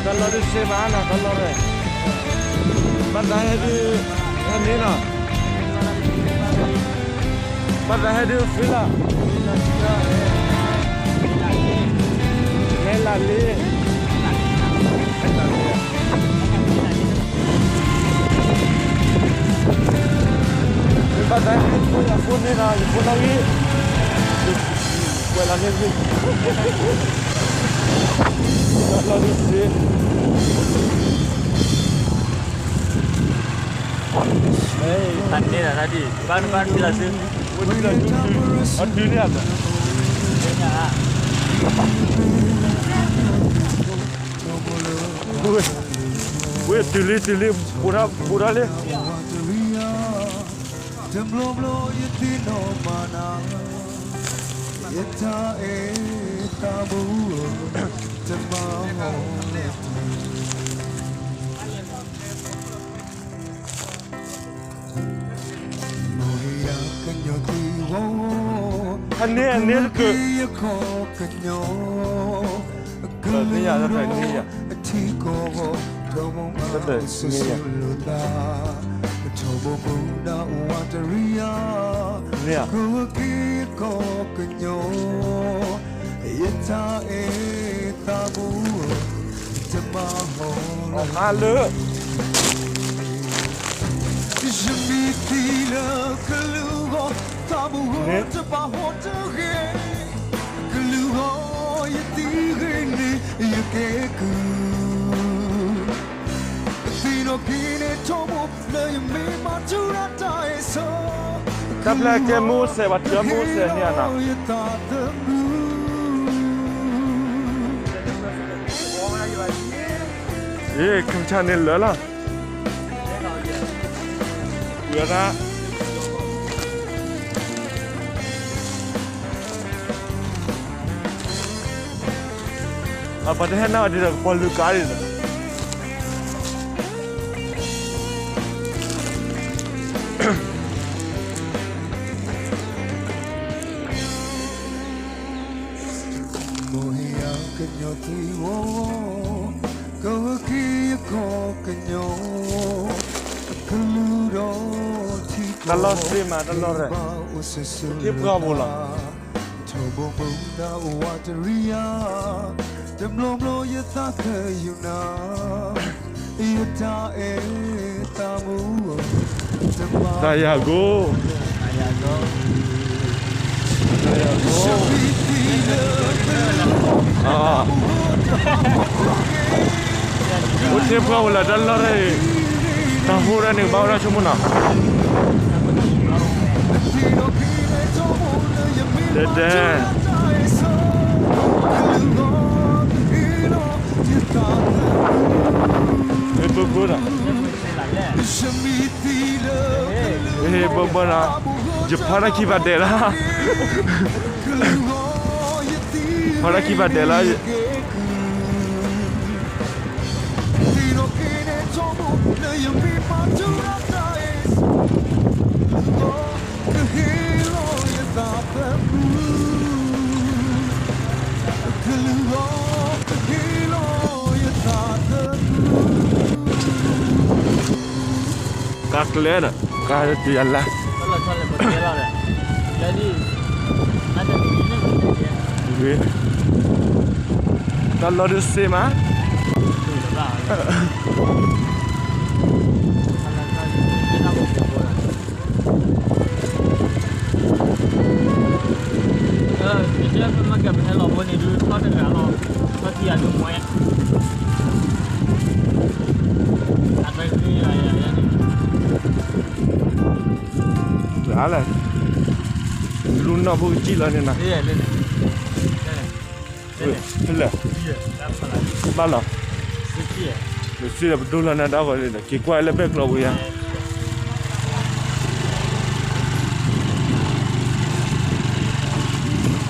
တၢ်လီၢ်ဒုးစ့မးနီၤ, တၢ်လီၢ်ရဲၣ်, ဘၣ်သးဟဲဒုး, ဟဲန့ၣ်နီၤ, ဘၣ်သးဟဲဒုးဖဲလၢ, ဟဲလၢလံ, ဘၣ်သးဟဲဒုးဖဲလၢဖိန့ၣ်နီၤ, ယဖိနီၣ်ဂံၢ်, ကွဲးလီၤန့ၣ်, တၢ်လီၢ်ဒုးစ့ တၢ်န့ၣ်ဒၣ်တၢ်ဒ်, ဘၣ်နဘၣ်နထံၣ်လီၤစု, ဝဲဒုးလီၤစု, အဒုးန့ၣ်အသး, ဝဲတုၤလံတုၤလံ, ဘူးထီၣ်ဘူးထီၣ်လံ, တဘျီဘျီယသ့ၣ်နီၣ်မၤနၤ, ယတၢ်အဲၣ်တၢ်မူ, တမၤ အန့ၣ်အန့ၣ်တကၢၢ်, န့ၢ်ယၤ, န့ၢ်ယၤ, တၢ်န့ၢ်ယၤ, န့ၢ်ယၤ, အီၣ်မါလၢ တၢ်ဖျါကဲမူစဲး ပှၤတၢ်မူစဲးန့ၣ်နီၤ, ယခၢၣ်ဆၣ်န့ၣ်လၢာ်လီၤ, ဝံၤအသး ပှၤတဟဲနၢ်အီၤဒ်ဒီးကပီၤလုၢ်ကါဒ်ဒီး, တၢ်လီၢ်စ့မး တၢ်လီၢ်ရဲၣ်, ထံပှၢ်ပူၤလီၤ. တၢ်ယၤကိၣ်, တၢ်ယၤကိၣ်, အိၣ်ထံပှၢ်ပူၤလီၤ တၢ်လီၢ်ရဲၣ်, တၢ်ဟိၣ်ဒၣ်န့ၣ် ကဘၣ်အိၣ်ဒၣ်ဆိကမိၣ်နီၤ. တဲတဲ, မ့ၢ်ဘၢဘၢဒီး, မ့ၢ်ဘၢဘၢဒီး, ယဖီတၢ်ခံဘၣ်ဒဲးလီၤ, ဖီတၢ်ခံဘၣ်ဒဲးလီၤ. ကါကျဲဒီး ကါတုၤယၤလၢ်, တၢ်လီၢ်ဒုးစ့မး, လဲၣ်, လူနီၢ်ဖိကစံၣ်လီၤန့ၣ်နီၤ, လဲၣ်, ဘၣ်လီၤ, စံၣ်လီၤပဒိၣ်လီၤနၤဒၣ်ဝဲန့ၣ်ဒီး က့ၤကွၢ်လၢဘဲၣ်ကျိၤပူၤယါ,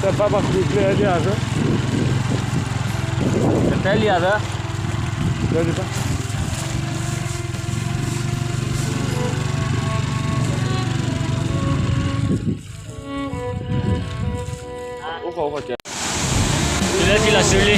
တၢ်ဘၣ်ဘၣ်ဃုကျဲဒ်အသၢ, တတဲလံအသၢ, တဲဒ်ဘၣ် အိၣ်ဃီအိၣ်ဃီကဲ, တုၤလၢထံလီၤစုလံ,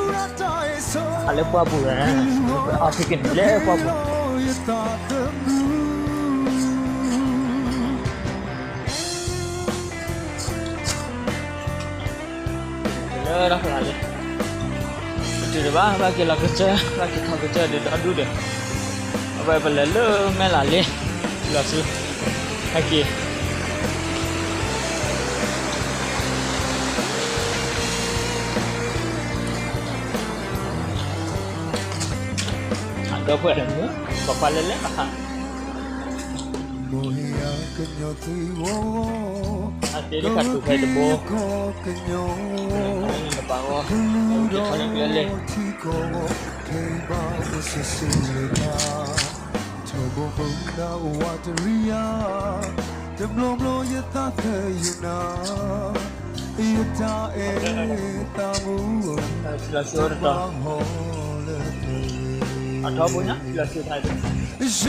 အလၢပှၢ်ပူၤဝဲ, အဖံကန့ၣ်လၢပှၢ်ပူၤ လၢတၢ်ဖျါလံ, ပတုၤဒံးဘၣ် ဘၣ်က့ၤလီၤကစၢၢ် ဘၣ်က့ၤထီၣ်ကစၢၢ်ဒီးဒီဒူၣ်ဒီး, အဝဲပလဲၤလၢမဲၢ်လးလ့ လီၤဆူ, ဟဲက့ၤ အဒီပုၢ်ဝဲၢ်တမုာ် ပှၤကွၢ်လဲၣ်လဲၣ်ဘၣ်, အက့ၤတခါတူၢ်ဖဲတဘိ, တပာ်ဂီၤ, ကထီၣ်န့ၣ်ကျဲလဲၣ်, ထီဘိဖိနဝးတရံယါ, တဘျီဘျီယသးသယုၢ်နၤ, ယတၢ်အဲၣ်သးမူ, ထံလီၤဆူတတီၤ, အထီဘိညါ ထံလီၤဆူတတီၤ, ယမ့ၢ်သံလၢ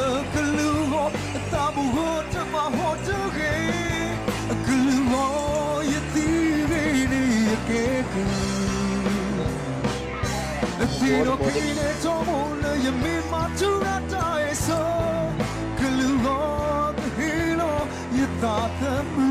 ကလုၢ်ဂီၢ် အသးမူဂီၢ်တမၤဟီၣ်တဂ့ၤ, အကလုၢ်ဂီၢ်ယသံဂ့ၤန့ၣ် ယကဲကုၢ် နသ့ၣ်နီၣ်က့ၤန့ၣ် ထီဘိလၢယမ့ၢ်မၤထူရၤတၢ်အဲၣ်ဆိ, ကလုၢ်ဂီၢ်ကဟ့ၣ်လီၤယသးသမူ